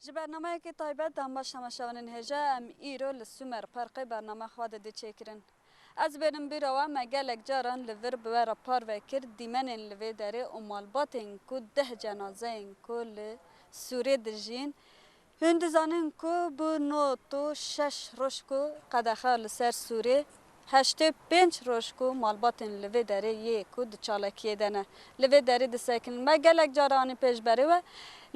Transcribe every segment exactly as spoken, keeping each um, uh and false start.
Ji bernameyekî taybet dem baş temaşevanên hêja, em îro li Sûmer Parkê bername xwe didî çêkirin. Ez bênim bîra we, me gelek caran li vir bi we re parve kir, dîmenên li vê derê û malbatên ku deh cenazeyên ku li Sûrê dijîn. Hûn dizanin ku bû nod û şeş roj ku qedexe li ser Sûrê, heştê û pênc roj ku malbatên li vê derê yê ku di çalakiyê de ne, li vê derê disekinin. Me gelek cara anî pêşberê we,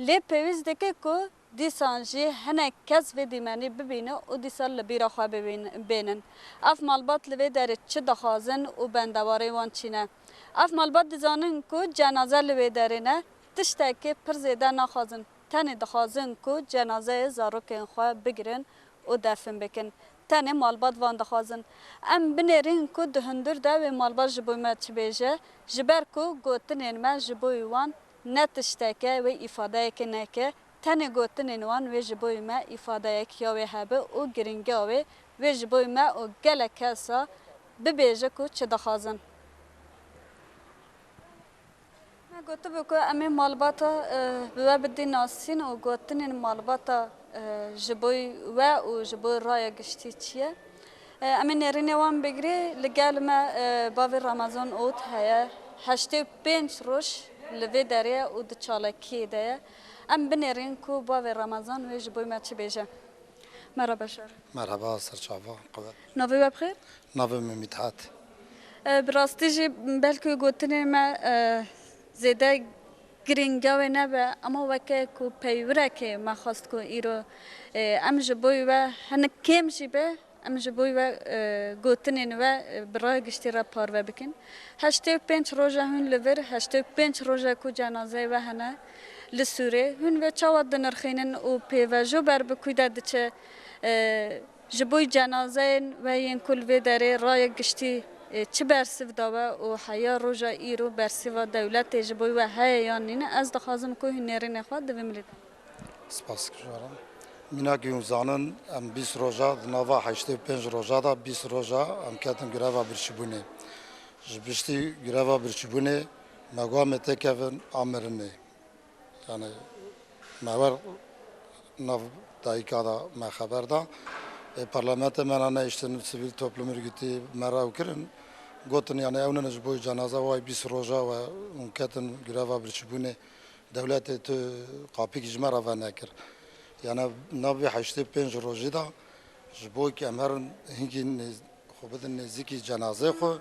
lê pêwîst dike ku dîsan jî hinek kes vê dîmenî bibîne û dîsa li bîra xwe bibîn-, bênin. Ev malbat li vê derê çi dixwazin û bendewarê wan çi ne? Ev malbat dizanin ku cenaze li wê derê ne, tiştekê pir zêde naxwazin. Tenê dixwazin ku cenazeyê zarokên xwe bigirin û defin bikin. Tenê malbat van dixwazin. Em binêrin ku di hundir de wê malbat ji bo me çi bêje, ji ber ku gotinên me ji bo wan ne tişteke wê îfadeyekê neke, tenê gotinên wan wê ji bo me îfadeyek ya wê hebe û giringiya wê, wê ji bo me û gelek kesa bibêje ku çi dixwazin. Me gotibû ku em ê malbata, e, bi we bidî nasîn û gotinên malbata, e, ji bo we û ji bo raya giştî çi ye. E, em ê nêrînê wan bigirê, li gel me, e, bavê Ramazan Oğut heye, heştê û pênc roj li vê derê ye û di çalakiyê de ye. Em binêrîn ku bavê Ramazan wê ji bo me çi bêje. Merhaba şer. Merhaba, serçava, qewet. Navê we bi xêr? Navê min Mithat. E, bi rastî jî belkî gotinên me, e, zêde girîngiya wê nebe, ama weke ku peywirekê me xwest ku îro, e, em ji bo we hinek kêm jî be, em ji bo we, e, gotinên we, e, bi raya giştî re parve bikin. Heştê û pênc roja hûn li vir, heştê û pênc roja ku cenazeyê we hene li Sûrê, hûn vê çawa dinirxînin û pêvajo ber bi kû de diçe, e, Ji bo cenazeyên we yên ku li vê derê raya giştî, e, çi bersiv da we û heya roja îro bersiva dewletê ji bo we heye yan nîne, ez dixwazim ku hûn nêrînê xwe di vê milê de. Spas dikir ji we re. Mînakî hûn zanin, em bîst roja di nava heştê û pênc roja de bîst roja em ketin greva birçîbûnê. Ji piştî greva birçîbûnê me got em ê têkevin a mirinê. Yani me wer nav dayika da me xeber da. E, parlamentê me re nehiştin, sivîl toplum örgütî me re ew kirin. Gotin yani ew nene ji bo cenaza way bîst roja we hûn ketin greva birçîbûnê dewletê tu qapîkî ji me re venekir. Yani navê heştê pênc rojî da ji bo ki em herin hinkî nêz-, xwe bidin nêzîkî cenazê xwe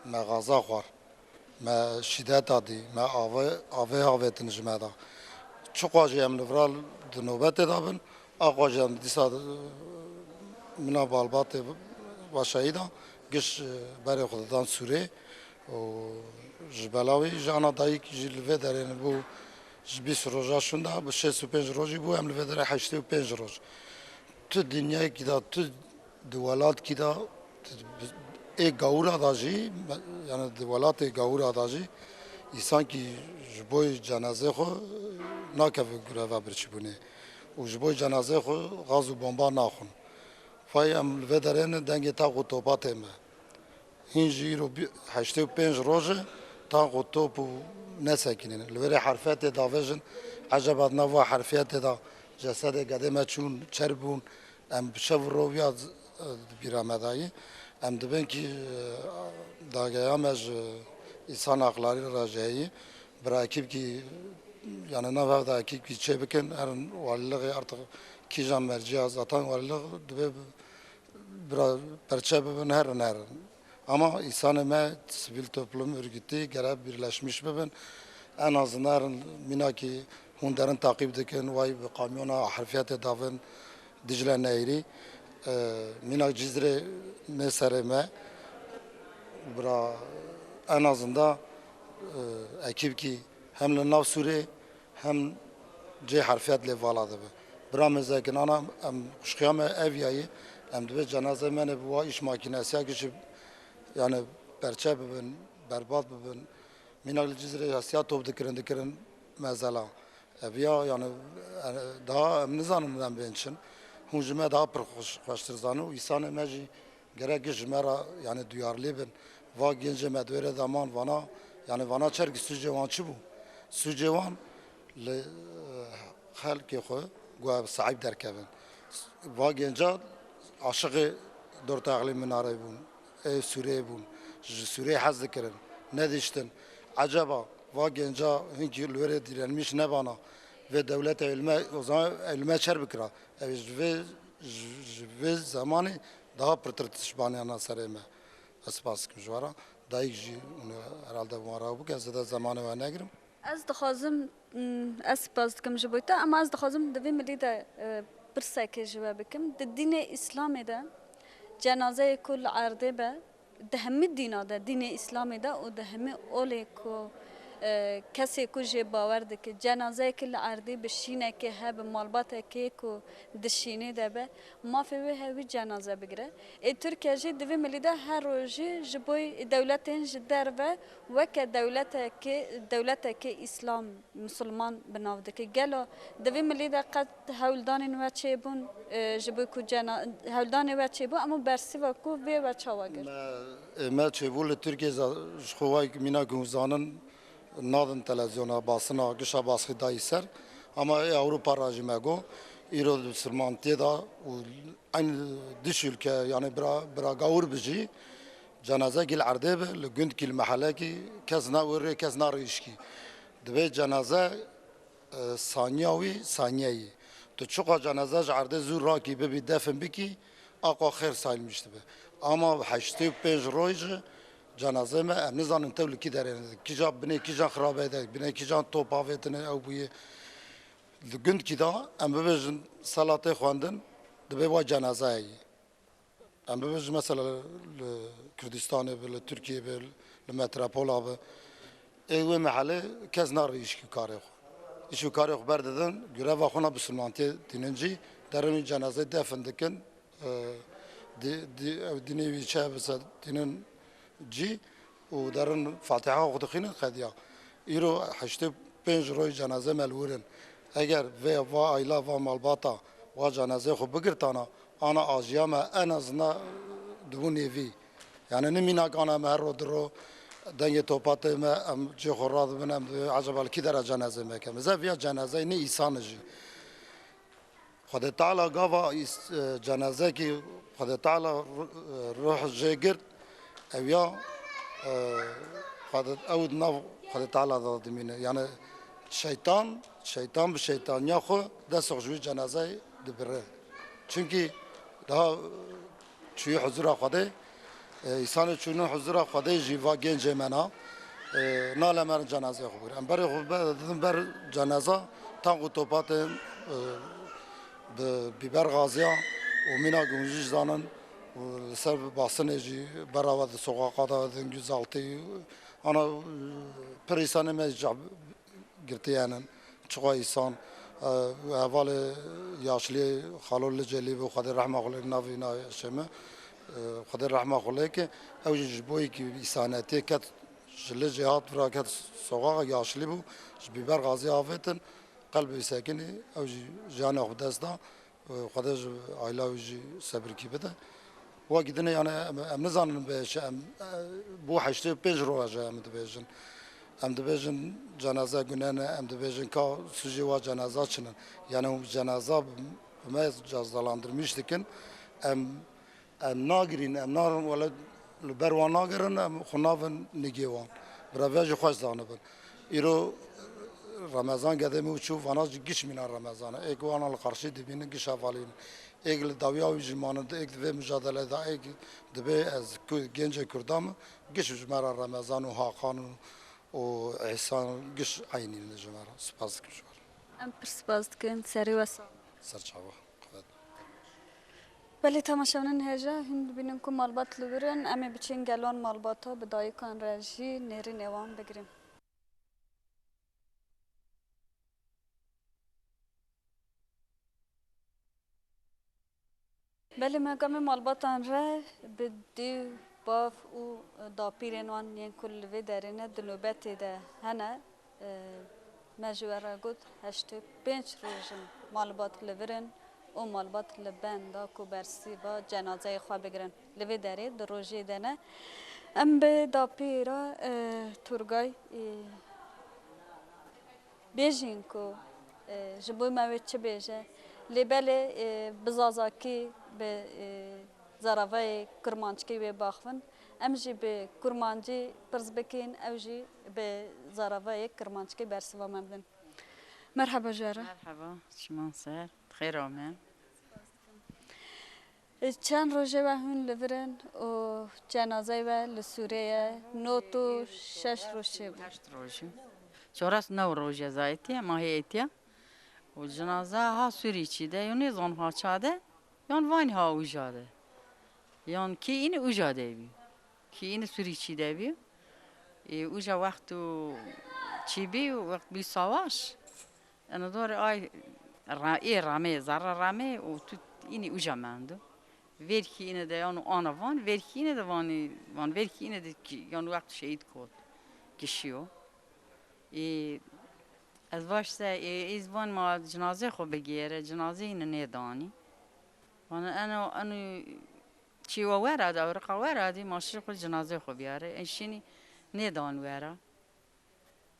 me gaza xwar. Me şîdeta dî, me avê, avê avêtin ji me de. Çiqa jî em li vira di nobetê de bin, aqa jî em dîsa, e, mina balbatê va şehîda giş, e, berê xwe didan Sûrê û ji bela wî jî ana dayik jî li vê derê bû ji bîst roja şûnda bi şêst û pênc rojî bû, em li vê derê heştê û pênc roj. Tu dinyayekî de, tu di welatkî de, ê gawira de jî, yani di welatê gawira de jî, îsankî ji bo cenazê xwe nakeve greva birçîbûnê û ji bo cenazê xwe gaz û bomba naxwin. Fay em li vê derê ne dengê taq û topa tê me. Hîn jî îro bî-, heştê û pênc roj e, tank û top û nesekînin. Li wêrê herfiyetê davêjin, eceba di nav wa herfiyetê de cesedê gedê me çûn, çer bûn, em bi şev û roviya z-, di bîra me de yî. Em dibin kî, e, dageya me ji însan aqlarî re jî heyî. Bira ekîbkî, yani nav hev de ekîbkî çê bikin, herin walîlixê artık kîjan merciya zaten walîlix dibe bi-, bira perçe bibin, herin, herin. Ama îsanê me sivîl toplum örgütî gere birleşmiş bibin. En azından mînakî hûn derin taqîb dikin, way bi kamyona herfiyatê davin Dicle Nehrî. E, mînak Cizrê nê serê me. Bira en azından, e, ekîbkî hem li nav Sûrê hem cê herfiyat lê vala dibe. Bira me zekin ana em xuşxiya me ev yayî, em dibe cenaze me ne bi wa îş makînesiya ki ji, yani perçe bibin, berbat bibin. Mînak li Cizrê hesiya top dikirin, dikirin mezela. Ev ya, yani, e, daha em nizanin em bên çin. Hûn ji me daha pir xweş-, xweştir zanin û îsanê me jî gerek ji me re, yani, duyarlî bin. Va gencê me di wê re de man vana, yani, vana çerkî sûcê wan çi bû? Sûcê wan li, e, xelkê xwe, Ku ev sahîb derkevin. Va genca aşiqê Dortexlî Minareyê bûn, ê Sûriyeyê bûn. Ji Sûriyeyê hez dikirin, nediştin. Eceba va genca hinkî li wêrê direnmiş nebana, vê dewletê ewil me, o zaman ewil me çer bikira. Ew ji vê, ji, ji vê zemanê daha pirtir tişt baniyana serê me. Ez spas dikim ji we re. Dayik jî hûn herhalde bi wan re bûk, ez zêde zemanê we negirim. Ez dixwazim, mm, ez spas dikim ji bo te, ema ez dixwazim di vê milî de, e, pirsekê ji we bikim. Di dînê Îslamê de cenazeyê ku li erdê be, di hemî dîna de, dînê Îslamê de û di hemî olê ku, e, kesê ku jê bawer dike, cenazeyekî li erdê bi şînekê hebe, malbatekê ku di şînê de be, mafê wê heye wî cenaze bigire. Ê Tirkiye jî di vê milî de her rojî ji bo dewletên ji derve weke dewletekê, dewletekê Îslam, Misilman bi nav dike. Gelo di vê milî de qet hewldanên we çêbûn, e, ji bo ku cena-, hewldanê we çêbû, em û bersiva ku vê we çawa girt? Me, e, me çêbû li Tirkiye za-, ji xwe wayk mînak hûn zanin, nadin televizyona basina, gişa basxî dayî ser. Ama ê Ewropa ra jî me got, îro di Misilmantiyê de û eyn diş ülke, yani bira, bira gawir bi jî, cenazekî li erdê bi, li gundkî, li mehelekî, kes na wêrê, kes na rîşkî. Dibê cenaze, e, saniya wî, saniye yî. Tu çiqa cenaze ji erdê zû rakî bibî, defin bikî, aqwa xêr sayılmış dibe. Ama heştê û pênc roj ji cenazê me, em nizanin tew li kî derê ne. Kîja binê, kîja xirabe de, binê kîjan top avêtine ew bûye. Di gundkî de em bibêjin selatê xwendin, dibê wa cenaze heye. Em bibêjin mesela li Kurdistanê bi, li Tirkiyê bi, li metropola bi. Ê wê mehelê kes nare îş û karê xwe. Îş û karê xwe berdidin, greva xwe na bisilmantiyê tînin cî, derin wî cenazeyê defin dikin. E, di, di, ew dînê wî çi hebise tînin cî û derin Fatiha xwe dixwînin qediya. Îro heştê û pênc roj cenaze me li wir in. Eger vê va aîla, va malbata wa cenazeyê xwe bigirtana, ana ajiya me en azından dibû nêvî. Yani ne mînak ana me her ro di ro dengê topatê me em cê xwe radibin, em dibê ecaba li kî dera cenazeyê me kem. Ez viya cenazeyê ne îsan jî. Xwedê Teala gava îs-, e, cenazekî Xwedê Teala ru-, e, ruh jê girt, ew ya, e, Xwedê, ew di nav Xwedê Teala de dimîne. Yani şeytan, şeytan bi şeytaniya xwe dest xwe ji wî cenazeyê dibire. Çimkî daha, e, çûyî huzura Xwedê, e, îsanê çûnî huzura Xwedê jî va gencê me na, e, nale merin cenazeyê xwe bigire. Em berê xwe be-, didin ber cenaza, tank û topatên, e, bi bîber gaziya û mîna gunjî zanin û li ser basinê jî berawa di soqaqa de din gözaltî ana, e, pir îsanê me ca girtiyenin, çiqa îsan, e, hevalê yaşliyê Xalo Licelî bû, Xwedê rehma xwe lê navî na şê me, e, Xwedê rehma xwe lê ke, ew jî ji bo yekî îsanetiyê ket, ji Licê hat vira ket soqaqa, yaşlî bû, ji bîber gazî avêtin, qelbê sekinî, ew jî jiyana xwe dest da. Xwedê ji aîla wî jî sebirkî bide. Wekî dinê, yani, em, em nizanin bi çi, em, e, bû heştê û pênc roje em dibêjin. Em dibêjin cenaze gune ne, em dibêjin ka sûcê wa cenaza çi ne. Yani hûn cenaza bi, bi me cezalandırmış dikin. Em, em nagirîn, em narin wele li ber wan nagirin, em xwe navin nigê wan. Bi revê jî xweş zanibin. Îro Remezan gedê min û çû, vana jî giş mîna Remezan e. Êk wana li qarşî dibînin, giş hevalî ne. Êk li dawiya wî jî manin, êk di vê mucadelê de, êk dibê ez ku-, gencê Kurda me, giş ji me re Remezan û Hakan û, û Îhsan giş eynî ne ji me re. Spas dikim ji we re. Em pir spas dikin, serê we sax. Ser çava. Belê temaşevanên hêja, hûn dibînin ku malbat li wir in, em ê biçin gel wan malbata, bi dayikan re jî nêrînê wan bigrin. Belê me gamê malbatan re bi dî, bav û dapîrên wan yên ku li vê derê ne di nobetê de hene, e, me ji we re got heştê pênc roj in malbat li vir in û malbat li benda ku bersiva cenazeyê xwe bigirin. Li vê derê di rojê de ne. Em bi dapîra, e, Turgay, e, bêjin ku, e, ji bo me wê çi bêje, Lê belê, e, bi zazakî, bi, e, zaravayê kurmanckî wê baxivin. Em jî bi kurmancî pirs bikîn, ew jî bi zaravayê kurmanckî bersiva me bidin. Merheba ji we re. Merheba, çiman ser, xêr ame. E, çend rojê we hûn li vir in û cenazeyê we li Sûrê ye, nod û şeş roj çêbû. Heşt roj. Çares new roj e zayetiye, mahê etiye. Û cinaza ha Sûrî çî de, yo nêzan ha ça de, yan vanî ha uca de. Yan kî înî uca de bî. Kî înî Sûrî çî de bî. Ê, uca wexto çî bî, wext bî savaş. Eno dore ay ra-, ê ramê, zerre ramê û tu înî uca mendo. Vêrkî înî de yan ana van, vêrkî înî de vanî, van vêrkî înî de ki-, yan wext şehîd kot. Kişiyo. Ê, ez vaş se, ê, ê, ez van ma cinazê xwe bigêre, cinazê înî nêdanî. Van eno, eno çî we wera de, ewriqa wera de, ma şî xwe cinazê xwe biyare. Ê şînî nêdan wera.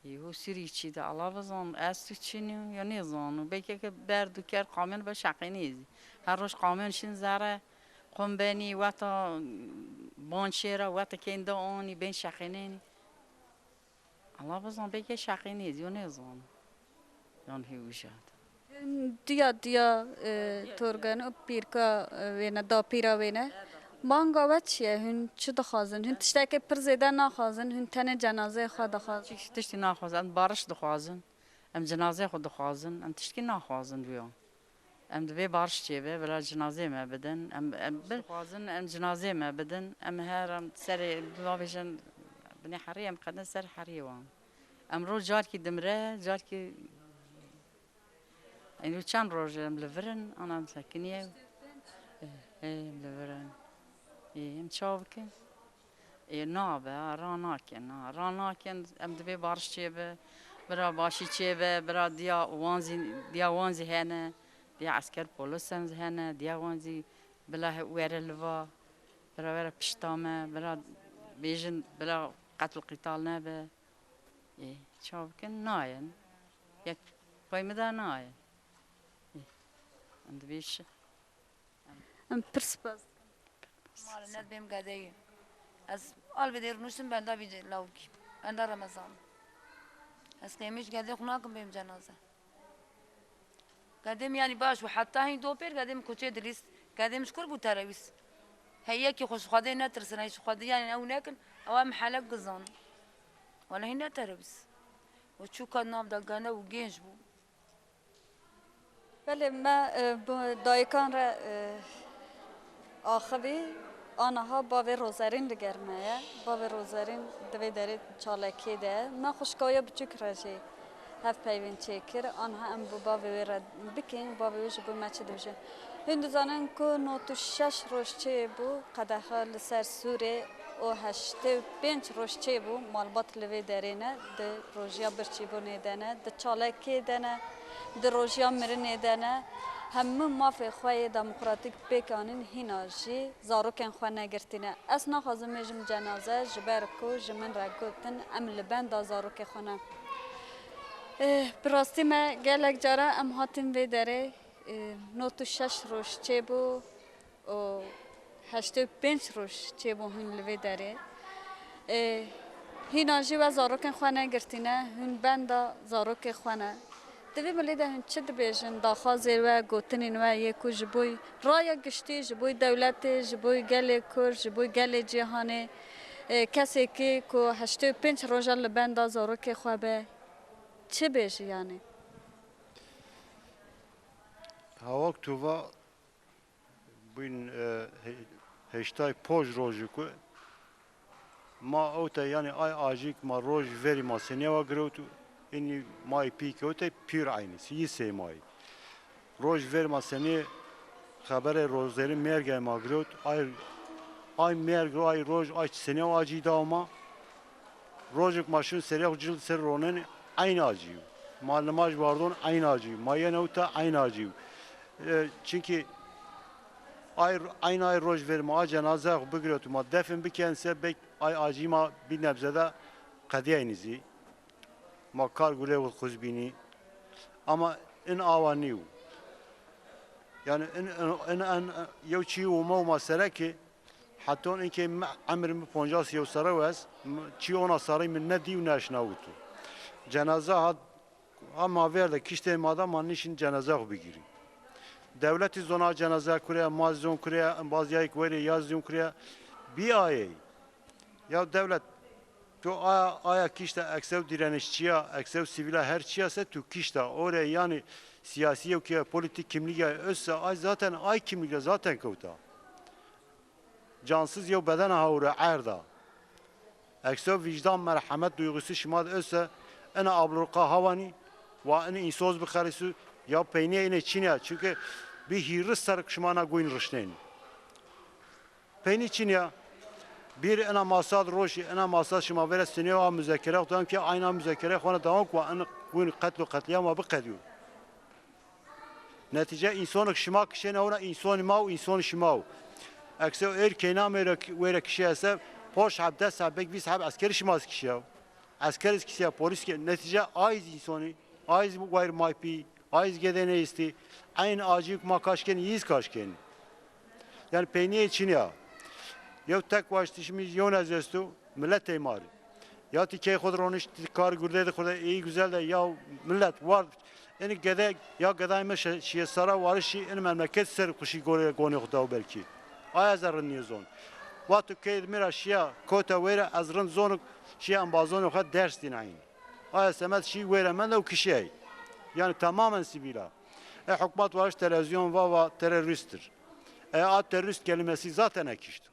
Ê, hû Sûrî çî de, Allah bizan, ez tu çinî, ya nêzanu. Belkî ke ber du ker qamên be şeqînî zî. Her roj qamên şin zere, qum benî, weta ban şêra, weta kênde anî, bên şeqînênî. Allah bizan, belkî şeqînî zî, yo nêzanu. Yan hê wijat. Hûn diya diya, e, torgen û pîrka, e, wêne, dapîra wêne. Manga we çi ye? Hûn çi dixwazin? Hûn tiştekê pir zêde naxwazin, hûn tenê cenazeyê xwe dixwazin. Çi-, tiştî naxwazin, em bariş dixwazin. Em cenazeyê xwe dixwazin, em tiştkî naxwazin duya. Em divê bariş çêbe, bila cenazeyê me bidin. Em, em bi-, dixwazin, em cenazeyê me bidin. Em her em serê, bavêjin, binê herî, em qedin ser herî wan. Em roj carkî dimire, carkî Êno çend roj e em li vir in, ana em sekiniye. Ê, ê, em li vir in. Ê, em çawa bikin? Ê, nabe, ha, ra nakin, ha, ra nakin, em divê bariş çêbe, bira başî çêbe, bira diya wan zî, diya wan zî hene, diya esker polis em zî hene, diya wan zî bila he-, were li va, bira were pişta me, bira bêjin, bila qetl qîtal nebe. Ê, çawa bikin? Nayên. Yek pey min de nayên. Ê, em dibê şi. Em pir spas dikin. Mala ne dibêm gedeyê. Ez alvê dê rûniştim benda vî lawikî. Benda Remezan. Ez qêmî ji gedê xwe nakim bêm cenaze. Gedê min yanî baş bû. Heta hîn do pêr gedê min koçê dilîst. Gedê min ji kur bû terewîst. Hey yekî xwe ji Xwedê netirsin, hey ji Xwedê yanî ew nekin, ew em helek gizan. Wele hîn neterewîst. Û çûka nav de gene û gênc bû. Belê me, e, bi dayikan re, e, axivî, aniha bavê Rozerîn li ger me ye. Bavê Rozerîn di vê derê çalekê de ye. Me xwişka wê biçûk re jî hevpeyvîn çêkir. Aniha em bi bavê wê re bikên, bavê wê ji bo me çi dibêje. Hûn dizanin ku nod û şeş roj çêbû, qedexe li ser Sûrê û heştê û pênc roj çêbû, malbat li vê derê ne, di rojiya birçîbûnê de ne, di çalekê de ne, di rojiya mirinê de ne. Hemû mafê xwe yê demokratîk pêk anîn, hîna jî zarokên xwe negirtîne. Ez naxwazim bêjim cenaze, ji ber ku ji min re gotin, em li benda zarokê xwe ne. Eh, bi rastî me gelek cara em hatin vê derê, eh, nod û şeş roj çêbû û heştê û pênc roj çêbû hûn li vê derê. Eh, hîna jî we zarokên xwe negirtîne, hûn benda zarokê xwe ne. Di vê milê de hûn çi dibêjin? Daxwazê we, gotinên we yê ku ji bo raya giştî, ji bo dewletê, ji bo gelê Kurd, ji bo gelê cîhanê, e, kesekî ku heştê û pênc roja li benda zarokê xwe be, çi bêjî yanî? Hawak tu va bûn, e, he-, heştay poj rojî ku ma ew te, yanî ay ajîk ma roj verî ma senê wa girewt û înî may pî kewte pîr eynî, yî sê mayî. Roj verî ma senê xeberê rozerî mêrgê ma girewt, ay, ay mêrg, ay roj, ay senê wa acî daw ma. Rojek ma şûn serê xwe cil ser ronen eyn acî. Ma limaj wardon eyn acî. Ma yene ew te eyn acî. E, çinkî ay, eyn ay roj verî ma a cenaze xwe bigirewt û ma defin bikin se bek ay acî ma bî nebzede qediyayî nizî. Ma kar gule û xuz bînî. Ama in awa nî û. Yani in, in, in, in, yew çî û me û ma sereke, heton inkê me emir min poncas yew sere wes, m-, çî ona sarî min ne dî û ne eşnawit û. Cenaze hat, ha ma vêr de kiştê ma da ma nişin cenaze xwe bigîrin. Dewletî zona cenaze kure, ma zon kure, baziyayek wêrê ya zon kure, bi ayê. Ya dewlet, tu aya, aya kişta eksev direnişçiya, eksev sivila her çiya se tu kişta. Ore yani siyasi yew ki politik kimliği össe ay zaten ay kimliği zaten kewta. Cansız yew bedena hawre erda. Eksev vicdan, merhamet duygusu şima de össe ena ablurqa havani wa ena insoz bi xerisu ya peynî ene çinya. Çünkü bir hîris ser şima na goyun rişnên. Peynî çin ya. Bir ina masad rojî, ina masad şima vere sinê a muzekere, xwe ki ayna muzekere xwe dewam ku in win qetl û qetliyama biqediyo. Netice însonik şima kişêne hona însonî ma û însonî şima û. Ekse êr keyna mêre wêre kişiye se, poş heb des heb bek vîst heb eskerî şima kişiye. Esker kişiye, polis ki, netice ayz însonî, ayz wayr maypî, ayz gedene îstî, eyn acî ma kaşken, yiz kaşken. Yani peyniyê çin ya. Yew tek waştişimiz yew nez estu, millet teymar. Ya ti key xud roniş, ti kar gurde de xud iyi güzel de ya millet var. Eni gede ya gedayme şi-, şiye sara warişi en memleket ser kuşi gore goni xudaw belki. Aya zerrin niye zon. Watu key mira şiya kota wera ez rind zonuk şiya ambazonu xwe ders dinayin. Aya semet şi wera mende û kişiyay. Yani tamamen sivila. E hukmat wariş televizyon va va teröristtir. E a terörist kelimesi zaten ekiştu.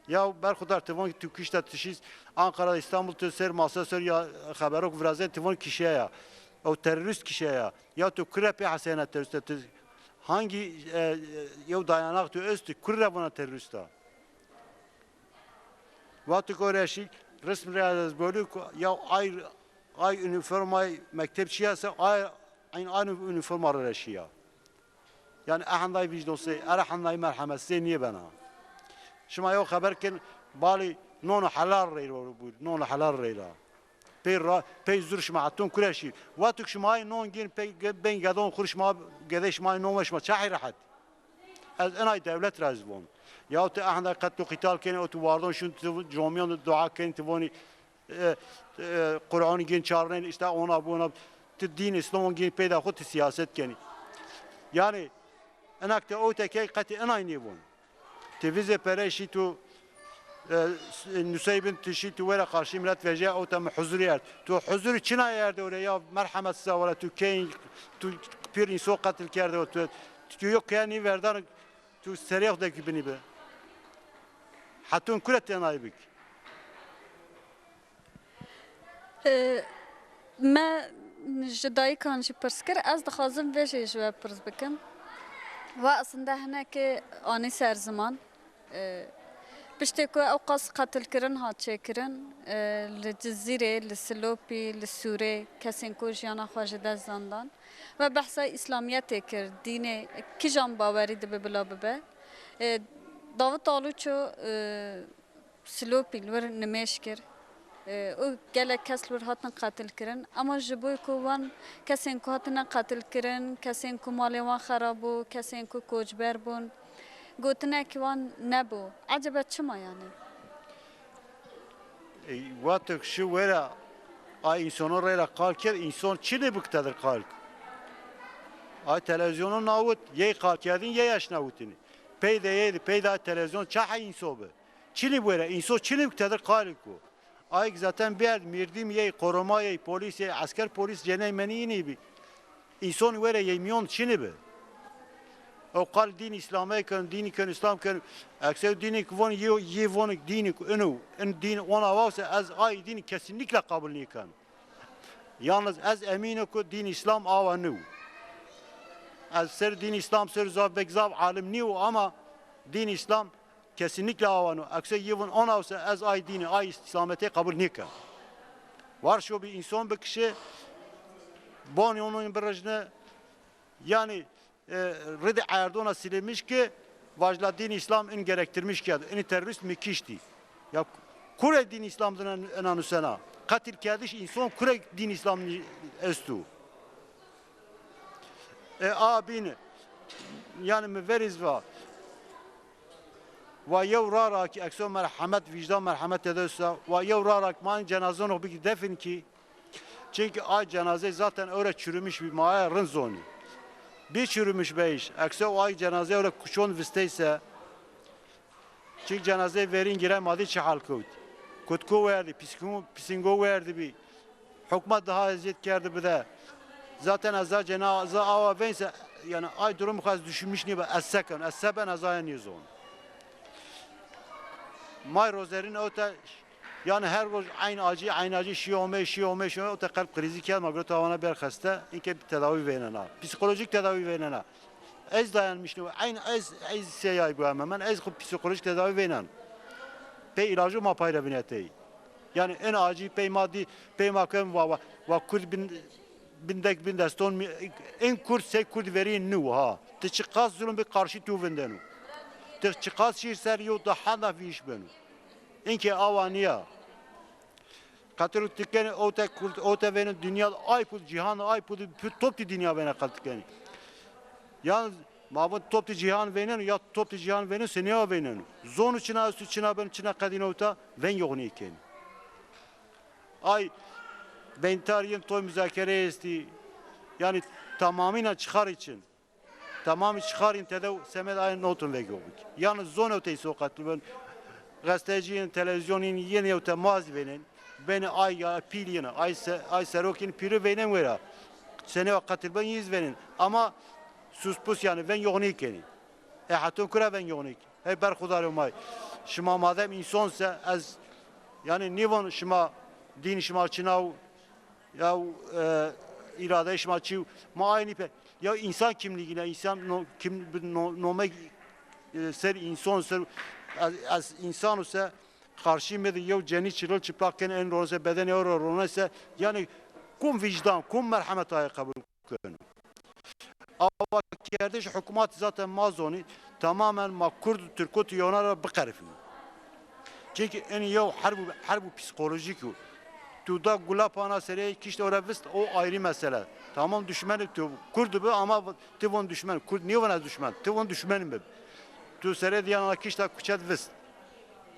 Ya berxudar tivon tu kişta tişîz Ankara, İstanbul tu ser masa ser ya xeberok viraze tivon kişiye ya. O terörist kişiye ya. Ya tu kire pê hesena terörist tu hangi e, e, yew dayanak tu östü kure vana terörista. Watu gore şi resm re ez bölü ya ay ay üniformay mektep çiyase ay aynı aynı üniforma re şiya. Yani ehenday vicdosê, erehenday merhemetsê niye bena. Şima yo xeber kin bali nono helal reyro bû, nono helal reyra. Pey ra, pey zur şima hatun kureşî. Watuk şima ay non gin pey ge-, ben gedon xur şima gede şima ay non ve şima çahi rahat. Ez enay devlet ra ez von. Ya te ehenday qetl û qital kene o tu wardon şun tu comiyon dua kene tu voni e, e, Qur'anî gên çarnên, işte ona bu ona, tu dîn Îslam gên peyda xwe tu siyaset kenî. Yani enak te o tekey qetî enay nêbûn. Te vizê pere şî tu e, s-, nusey bin tu şî tu were karşı millet veje o te mi huzur yer. Tu huzur çina yerde öyle ya merhamet size wala tu keyin tu pir inso katil kerde o tu tu yok yani verdan tu seriyah de ki bini be. Hatun kure tenay bik. Ee, me ji dayikan jî pirs kir, ez dixwazim vê jî ji we pirs bikim. We aslında hinekê anî ser ziman. Ee, piştê ku ew qas qetilkirin hat çêkirin, ee, li Cizîrê, li Silopî, li Sûrê kesên ku jiyana xwe ji dest zandan. We behsa îslamiyetê kir, dînê kijan bawerî dibe bila bibe. Ee, Davut Aluço, ee, Silopî li wir nimêj kir, e, û gelek kes li wir hatin qetilkirin. Ema ji bo ku wan kesên ku hatine qetilkirin, kesên ku malê wan xerab bû, kesên ku koçber bûn, gotinekî wan nebû. Ecebe çima yani? E, Watek şi wera a însono reyra qal kir, înson çi lê biktedir qal? Ay televizyonu nawit, yey qal kerdin, yey eşnawitini. Peyde yeydi, peyda televizyon çahe înso bi. Çili were, înso çili tedir qali ku. Ayk zaten berd, mirdim yey, koruma yey, polis yey, esker polis ceney menî inî bi. Înson were yey miyon çili bi. O qal din İslam'e ken, din ken, İslam ken, eksev dini ki von yi, yi von dini ku inu, in din ona vavse ez ay din kesinlikle kabul nikan. Yalnız ez emînim ku din İslam awa nû. Ez ser din İslam ser zaf bek zaf alim nîyo ama din İslam kesinlikle awa nû. Ekse yivin ona ise ez ay dini, ay İslamiyetê kabul nîke. Var şu bir insan bir kişi bon onun bir rejne yani e, ridi Erdona silemiş ki vajla din İslam in gerektirmiş ki in terörist mi kişti. Ya kure din İslam dina inanusena. Katil kerdiş insan kure din İslam estu. E, a bin Yani mi veriz va. Wa yew rarak ekso merhemet, vicdan merhemet tede usta. Wa yew rarak man cenazon o biki defin ki. Çünkü ay cenaze zaten öyle çürümüş bir maya rın zoni. Bir çürümüş be iş. Ekso ay cenaze öyle kuçon visteyse. Çünkü cenaze verin giren madi çi hal kewt. Kutku verdi, pisingo, pisingo verdi bir. Hukmat daha eziyet kerdi bide. Zaten ez a cenaze awa vense, yani ay durum xaz düşünmüş niye be, ez seken, ez seben ez aya niye zon. May rozerin o te, yani her roz aynı acı, aynı acı, şi ome, şi ome, şi ome, o te kalp krizi kerd, ma gro tawana ber xeste, inke bir tedavi veynena. Psikolojik tedavi veynena. Ez dayanmış ne, aynı ez, ez seyay bu ama, ben ez xu psikolojik tedavi veynen. Pe ilacı ma payre vinetey. Yani en acı pey ma di, pey ma kem va, va, va kurd bin, bindek bin deston mi, en kurd sey kurd verin nu ha. Te çiqas zulüm bir karşı tu vindenu. Te çiqas şiir ser yo daha da bir iş benu. Inke awa niya. Qetil û tikên o te kurd, o te vênin dinya ay pul, cîhan ay pul, pul top di dinya vêne qetil kenî. Ya ma vin top di cîhan vênin, ya top di cîhan vênin, senêwa vênin. Zon û çina estu çina ben çina qedîno ta ven yoxnî kenî. Ay ventariyên toy muzakere esti. Yani tamamına çıkar için. Tamamî çixarîn tede û semed ay notin vegobik. Yalnız zone tey soqat ben gazeteciyên, televizyonên yeni ew temaz venin. Beni ay ya pîl yeni, ay se-, ay serokên pîri venin wera. Sene o qatil ben yiz venin. Ama suspus yani ven yoğnik yani. E hatun kura ven yoğnik. Hey berxudar may. Şima madem insan se ez yani nivon şima din şima çinav ya, e, irade şima çi? Ma aynı pe. Ya insan kimliğine, insan no, kim, no, nome, e, ser insan, ser, az, az insan ise karşı mı ya ceni çırıl çıplak ken en ronse bedeni euro ronese yani kum vicdan, kum merhamet ayı kabul könü. Ava kerdiş hükümet zaten ma zonî tamamen ma Kurd, Türkot yonara biqerifin. Çünkü en yew herbu, herbu psikolojik o. Tu da gula pana serê kişt ora vist, o ayrı mesele. Tamam düşmeni tu Kurd bi ama ti von düşmen. Kurd niye vana düşmen? Ti von düşmen bi. Tu serê diyana kişta kuçet vist.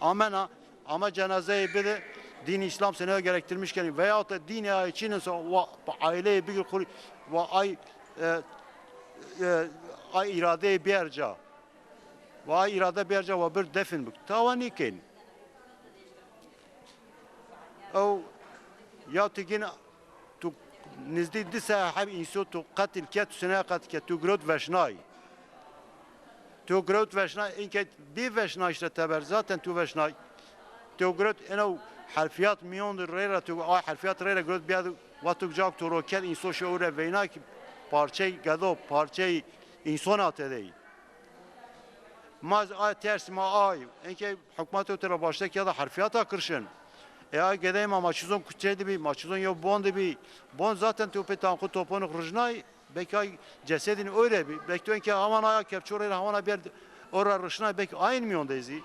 Amena, ama cenazeyê bide din İslam sene gerektirmiş keni. Veyahut da din ya için ise va, aileye bir kur, va ay, e, e, ay iradeye bir ca. Wa îrade berca wa bir defin bik. Tawa nîkin. Ew ya tigin tu nizdî di seheb înso tu qetil ke, tu sene qetil ke, tu girot veşnay. Tu girot veşnay, inke bî veşnay işte teber. Zaten tu veşnay. Tu girot eno herfiyat miyon reyra tu a herfiyat reyra girot biyad wa tu cak tu roket înso şeure veyna ki parçey gedo, parçey însona tedey. Ma ay ters ma ay. Enke hukmat o tera başta ki ya da harfiyata kırşın. E ay gedey ma maçizon kuçe dibi, maçizon yo bon dibi. Bon zaten tu pe tanku toponuk rujnay, belki ay cesedin öyle bi. Belki tu enke havan aya kepçore havan bir ora rışnay belki aynı miyondezi.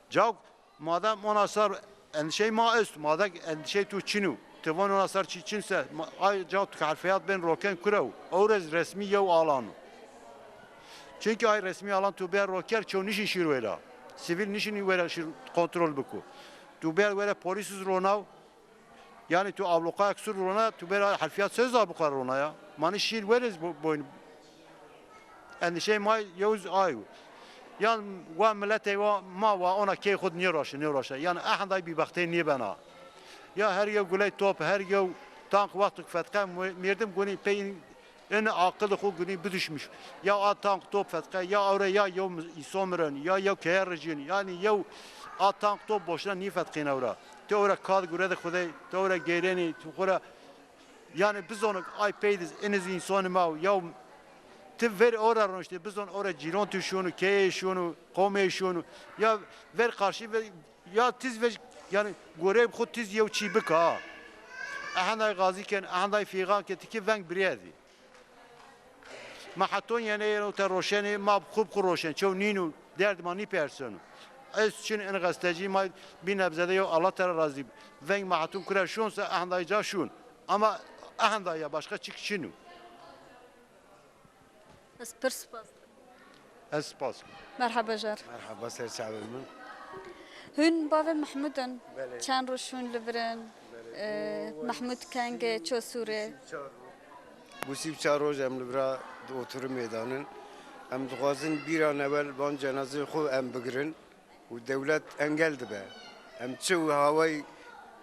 Cak Madem ona sar endişey ma est, madem endişey tu çin û, ti von ona sar çi çin se, ma-, ay ca tu harfeyat ben roken kurew, ew rez resmî yew alan. Çünkü ay resmî alan tu ber roker çew nişin şîr wêra. Sivîl nişin wêra şîr kontrol biku. Tu ber wêra polîsiz ronaw, Yani tu abluqayek sur rona, tu bera herfiyat söz abluqa rona ya. Mani şîr weriz bo-, boyun. Endişey ma yewz ayu. Yan wa milete wa ma wa ona key xud niye roşe, niye roşe. Yani ahanday bir bakte niye bana. Ya her yew guley top, her yew tank wextuk fetka mu-, mirdim guni peyin en aqil xu guni bidişmiş. Ya a tank top fetka, ya awre ya yew insan miren, ya yew keyer rejin. Yani yew a tank top boşuna niye fetkin awra. Te ora kad gure de Xwedê, te ora geyrenî, tu xwe ra, yani bizonok ay peydiz, iniz însanî ma, ya ti ver ora roniştî, bizon ora cîron tu şûnû, keyê şûnû, qomê şûnû, ya ver karşı ver, ya tiz ver, yani gorê xwe tiz yew çî bika ha. Ehenday gazî ken, ehenday fîgan ke, tikî veng biriyedî. Ma heton yene yeno te roşenê, ma xub xu roşen, çew nînu, derd ma nî persenu. Ez çin en gazetecî ma bir nebzede yo, Allah te ra razî bi. Veng ma heton kure şun se ehendayî ca şun. Ama ehendayî ya başka çik çinu. Ez pir spas dikim. Ez spas dikim. Merhaba jar. Merhaba, ser çavên min. Hûn bavê Mehmûd in. Belê. Çend roj hûn li vir in? Belê. Ee, Mehmûd kengê ço Sûrê? Bû sî û çar roj em li vira di oturimê de nin. Em dixwazin bîra newel van cenazeyê xwe em bigirin. Û dewlet engel dibe. Em çi hawayî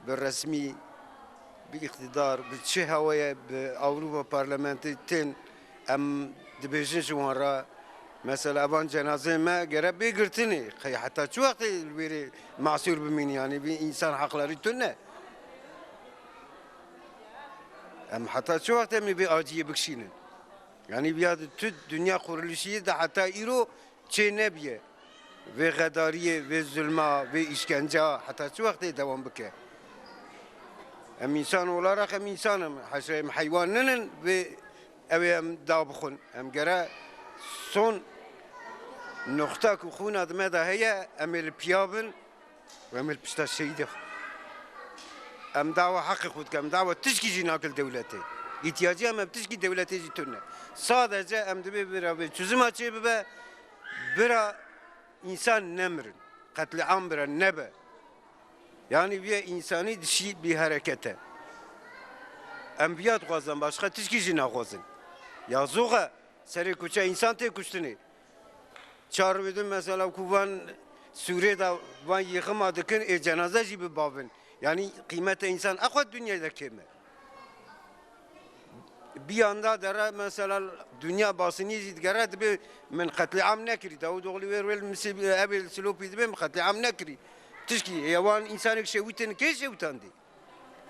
bi resmî, bi îqtîdar, bi çi hawayê bi Ewropa Parlamentê tên, em dibêjin ji wan re, mesela evan cenazeyê me gere bê girtinê. Qey heta çi wextê li wêrê masûr bimînî, yanî vî însan heqlerî tune? Em heta çi wextê em ê vê aciyê bikişînin? Yanî viya di tu dinya qurulişiyê de heta îro çê nebiye. Vê xedariyê, vê zulma, vê îşkenca heta çi wextê dewam bike? Em însan olarak em însan in. Haşa em heywan ninin vê ew ê em da bixwin. Em gere son noxta ku xûna di me de heye, em ê li piya bin. Û em ê li pişta şehîdê xwe. Em dawa heqê xwe dikin, em dawa tişkî jî nakin dewletê. Îhtiyacî em, em tişkî dewletê jî tune. Sadece em dibê bira vê çözüma çê bibe, bira însan nemirin. Qetlîam bira nebe. Yanî vê însanî dişî bî herekete. Em viya dixwazin, başqa tişkî jî naxwazin. Ya zoxe serê kuçe însan tê kuştinê. Çar rûdin mesela ku van Sûrê de van yêxima dikin, ê cenaze jî bibavin. Yanî qîmeta însan eqwa dinyayê de kêm e. Biyanda dere mesela dinya basinî jî digere dibê min qetlîam nekirî. Dawûd oxlî wê rwêl misî evê li Silopî dibê min qetlîam nekirî. Tişkî ê wan însanek şewîtin kê şewitandî?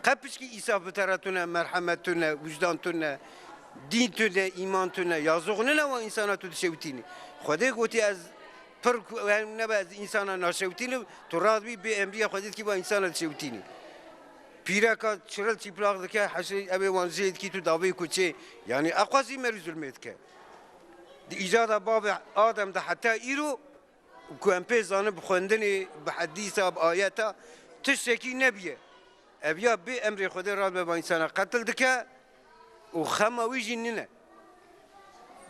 Qe pişkî îsaf bi te re tune, merhemet tune, wijdan tune, dîn tune, îman tune. Yazok nine wa însana tu dişewitînî. Xwedê gotî ez pir ku-, em nebe ez însana naşewitînim, tu radibî bê emriya Xwedê dikî wa însana dişewitînî. Pîreka çiril çîplaq dike, heşê evê wan jê dikî tu davê kuçê. Yanî eqwa jî merî zulmê dike. Di îcada bavê Adem de heta îro, ku em pê zanin bi xwendinê, bi hedîsa, bi ayeta, tiştekî nebiye. Ev ya bê emrê Xwedê radibe va însana qetil dike û xema wî jî nine.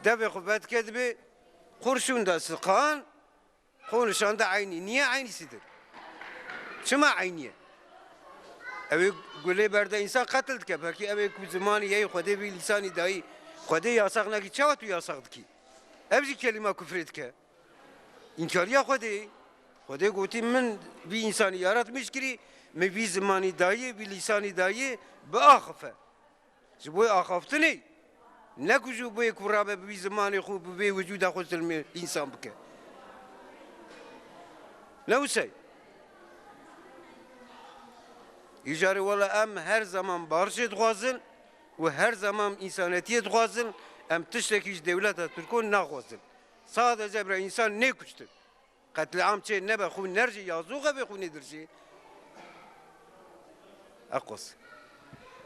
Devê xwe vedike dibê, qurşûn de siqan, xwe nişan de eynî. Niye eynî sidir? Çima eynî ye? Ew ê gulê berde însan qetil dike. Belkî ew ê ku zimanî yê Xwedê vî lîsanî dayî. Xwedê yasax nekî, çawa tu yasax dikî? Ev jî kelîma kufrê dike. Înkariya Xwedê. Xwedê gotî, min vî însanî yaratmîş kirî, min vî zimanî dayê, vî lîsanî dayê, biaxife. Ji bo axaftinê, ne ku ji bo ku rabe bi vî zimanê xwe, bi vê wicûda xwe zilmê însan bike. Ne wisa ye. Îcarê wela em her zaman barişê dixwazin û her zaman însanetiyê dixwazin, em tiştekî ji dewleta Tirko naxwazin. Sadece bira însan nêkuştin. Qetlîam çê nebe, xûn nerjê, yazûxe vê xûnê dirjê. Eqos.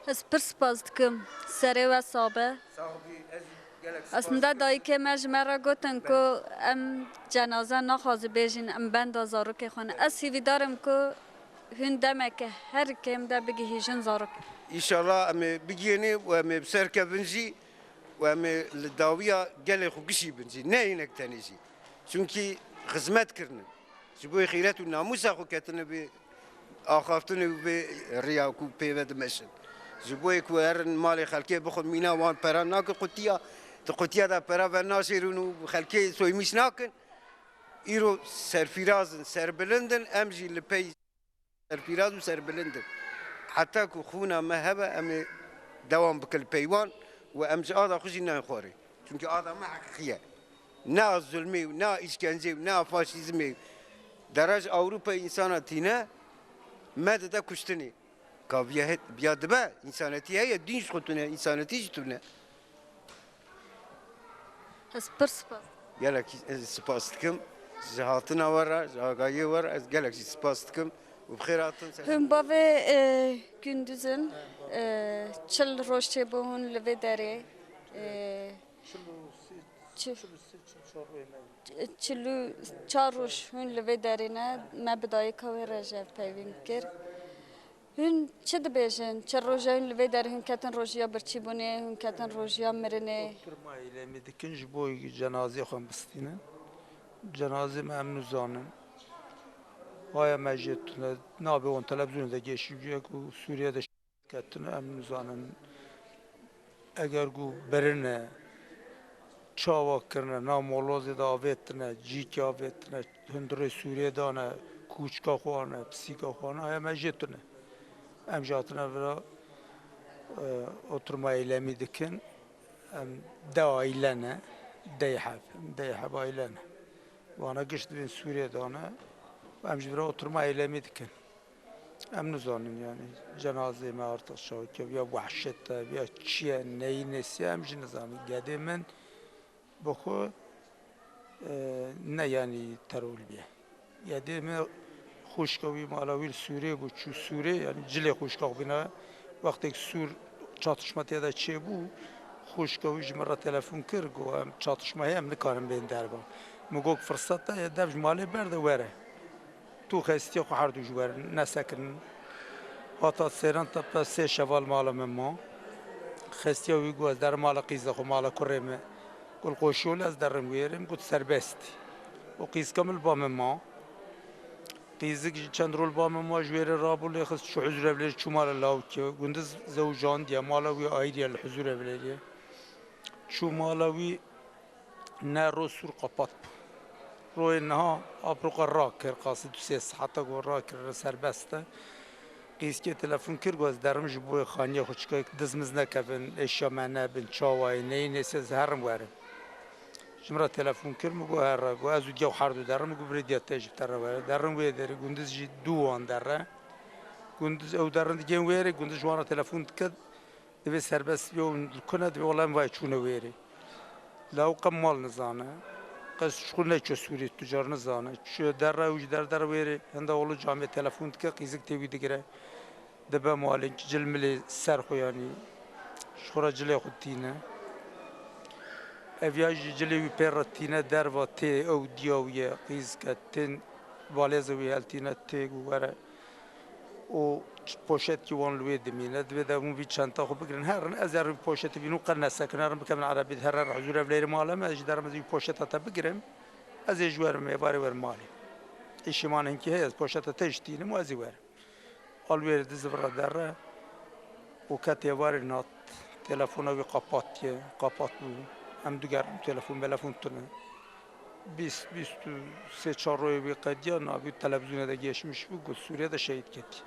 Ez pir spas dikim. Serê we sabe. Sax bî, ez gelek spas Aslında dikim. Dayikê me ji me re gotin ku em cenaze naxwazi bêjin, em benda zarokê xwe ne. Ez hîvîdar im ku hûn demeke her kêm de bigihîjin zarokê. Înşallah em ê bigihînê û em ê bi ser kevin jî û em ê li dawiya gelê xwe gişî bin jî. Ne hinek tenê jî. Çunkî xizmet kirine. Ji bo xîret û namûsa xwe ketine vê axaftinê û vê riya ku pê ve dimeşin. Ji bo ku herin malê xelkê bixwin mîna wan pera nake qutiya, di qutiya de pera venaşêrin û xelkê soymîş nakin. Îro serfîraz in, serbilind in, em jî li pey serfîraz û serbilind in. Heta ku xûna me hebe, em ê dewam bikin li peywan û em ji ada xwe jî nayên xwarê. Çunkî ada me heqîqî ye. Ne a zulmê û ne a îşkencê û ne a faşîzmê. Dera ji Ewropa însana tîne, me dide kuştinê. Ka viya het-, viya dibe, însanetî heye, dîn ji xwe tune, însanetî jî tune. Ez pir spas. Gelekî ez spas dikim. Ji hatina we re, ji agahiyê we re ez gelek jî spas dikim. Û bi xêr hatin. Hûn bavê, e, Gunduz in, e, çil roj çêbû hûn li vê derê, e, çi-, çil û çar roj hûn li vê derê ne, me bi dayika wê re jî ev peyvîn kir. Hûn çi dibêjin? Çi roja hûn li vê derê hûn ketin rojiya birçîbûnê, hûn ketin rojiya mirinê? Oturma eylemî dikin ji bo cenazê xwe bistînin. Cenazê me em nizanin. Haya me jê tune nabe wan televîzyonê de geşî bûye ku Sûriye de ketine em nizanin. Eger ku birine, çawa kirine, na molozê de avêtine, cîkê avêtine, hundirê Sûriyê dane, kûçka xwe ane, pisîka xwe ane, haya me jê tune. Em jî hatine vira, e, oturma eylemî dikin. Em deh aile ne, deh heb, deh heb aile ne. Wana giş dibên Sûriyê dane, em ji vira oturma eylemî dikin. Em nizanin yani cenazê me artık şawike ya wehşet e, ya çi ye, neyî nesî ye, em jî nizanin. Gedê min bi xwe, e, ne yani teror bîye. Gedê me xwişka wî mala wî li Sûrê bû, çû Sûrê, yani cilê xwişka xwe bîna. Wextêk Sûr çatışma tê de çêbû, xwişka wî ji min re telefon kir, got, em çatışma heye, em nikarin bên derve. Min got, firseta ye, dev ji malê berde were. Tu xestiya xwe her du ji wer nesekirin. Hata Seyran Tepe sê şeval mala min ma. Xestiya wî got, ez derim mala qîza xwe, mala kurê min. Got, li qoşiyol ez derim wêrê, min got, serbest. Û qîzka min li ba min ma. Qîzik jî çend rol ba min ma ji wêrê rabû, lê xist çû Huzur Evlerê, çû mala lawikê. Gundiz zewjandiye, mala wî ayrî ye li Huzur Evlerê. Çû mala wî, ne ro Sûr qapat bû. Royê niha aproqa rakir, qasî du sê saeta ku rakir serbest e. Qîzkê telefon kir, got, ez derim ji bo xaniyê xwe, çika diz miz nekevin, eşya me nebin, çawa ye, neyê nesî ye, ez herim werim. Ji min re telefon kir, min got, here, got, ez û diya xwe her du derim, min got, birê diya te jî bi te re were. Derin wê derê, gundiz jî du wan derre. Gundiz ew derin digên wêrê, gundiz ji wan re telefon dike, divê serbest bibe û li ku ne, divê wela em vay çûne wêrê. La ew qe mal nizane. Qe ji xwe neçû Sûrî, tu car nizane. Çûye derre, ew ji der der wêrê, hinda oğlu camê telefon dike, qîzik tê wî digire. Dibe malê, cil milê ser xwe yanî. Ji xwe re cilê xwe tîne. Ev ya jî cilê wî pê re tîne, derva tê, ew diya wî ye, qîzike, tên balêza wî heltîne, tê ku were. û poşetkî wan li wê dimîne. Divê de hûn vî çenta xwe bigirin. Herin, ez ê herin vî poşetê bînim, qe nesekin. Herin bikevin erebî, herin Huzur Evlerê mala me, ez jî derim ez vî poşeta te bigirim. Ez ê ji werim êvarê werim malê. Îşê man hinkî heye, ez poşeta te jî tînim û ez ê werim. Al wêrê diz vira derre û ket êvarê nat. Telefona wî qapatiye, qapat bû. Em digerin telefon, belefon tune. Bîst, bîst û sê çar royê wî qediya, navî televîzyonê de geçmiş bû, got Sûriye de şehîd ketî.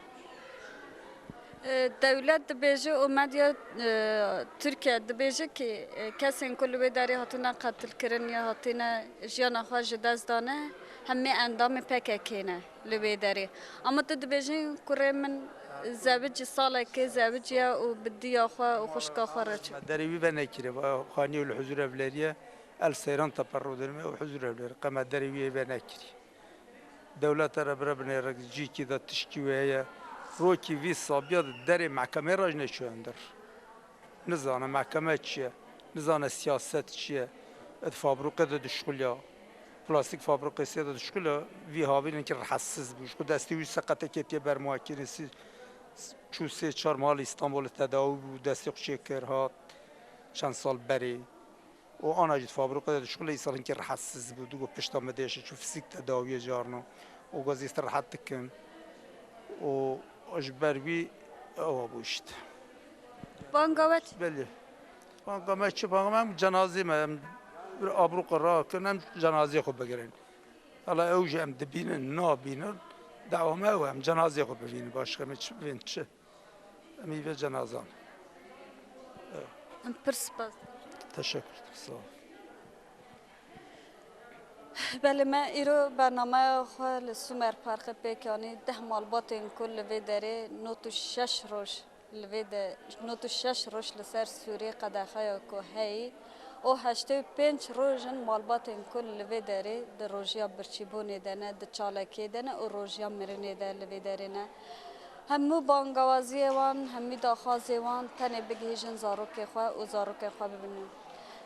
E, dewlet dibêje û medya, e, Tirkiye dibêje ki, e, kesên ku li wê derê hatine qetilkirin ya hatine jiyana xwe ji dest dane, hemê endamê P K K ne li wê derê. Ama tu dibêjin kurê min zewicî salekê zewiciye û bi diya xwe û xwişka xwe re çû. Derê wî venekiriye, va xaniyê li Huzur Evleriye. El Seyran Tepe rûdinime û Huzur Evlerê qe me derê wî yê venekirî. Dewleta re bire binêre cîkî de tişkî wê heye. Rokî vî sabiya di derê mehkemeyê re jî neçûye hundir. Nizane mehkeme çi ye, nizane siyaset çi ye. Di fabrûqê de dişuxulya, plastîk fabrûqê sê de dişuxulya, vî havîn hinkî rehetsiz bû. Ji xwe destê wî seqete ketiye ber makînê, sî-, çû sê çar mal Îstanbulê tedawî bû, destê xwe çêkir hat çend sal berê. û ana jî di fabrîqê de dişuxile, îsal hinkî rehetsiz bû. Digot pişta min dêşe, çû fizîk tedawiyê carna û got zî rehet dikim û ji ber wî ewa bû işte. Banga we çi? Belê. Banga me çi, banga me em cenazê me, em abrûqê rakin, em cenazê xwe bigirin. Hala ew jî em dibînin, nabînin, dawa me ew e, em cenazê xwe bibînin, başka me çi bibînin, çi? Em î vê cenazan. Em pir spas. Teşekkür ederim. Sağ ol. Belê me îro bernameya xwe li Sumer Parkê pêk anî. Deh malbatên ku li vê derê nod û şeş roj li vê de, nod û şeş roj li ser Sûriyê qedexeya ku heyî û heştê û pênc roj in malbatên ku li vê derê di rojiya birçîbûnê de ne, di çalakiyê de ne û rojiya mirinê de li vê derê ne. Hemû bangawaziyê wan, hemî daxwazê wan tenê bigihîjin zarokê xwe û zarokên xwe bibînin.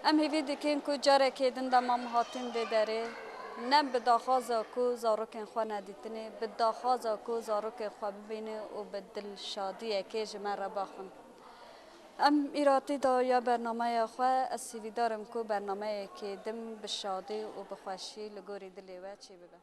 Em hêvî dikin ku carekê din dema em hatin vê derê, Ne bi daxwaza ku zarokên xwe nedîtinê, bi daxwaza ku zarokên xwe bibîne û bi dilşadiyekê ji me re baxin. Em îratî dawiya bernameya xwe, ez hîvîdar im ku bernameyekê din bi şadî û bi xweşî li gorî dilê we çêbibe.